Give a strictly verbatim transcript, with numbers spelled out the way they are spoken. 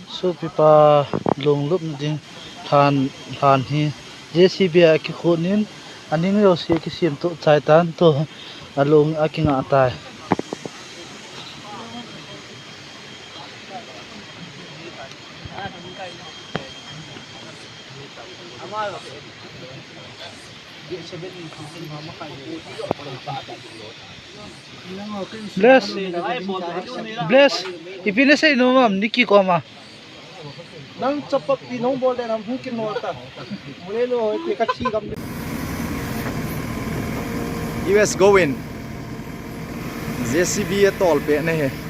Sopi pa longlup ding lhan, lhan hi J C B akikhu nin aning yo si kisim to chai tan to along akinga tai. Bless. Bless. Ipine sei no mam niki koma. Nang chapap pi nong bol dan ham hungkin no ta. Mulelo ite kachi kam. U S Gowin. J C B atol pe ne he.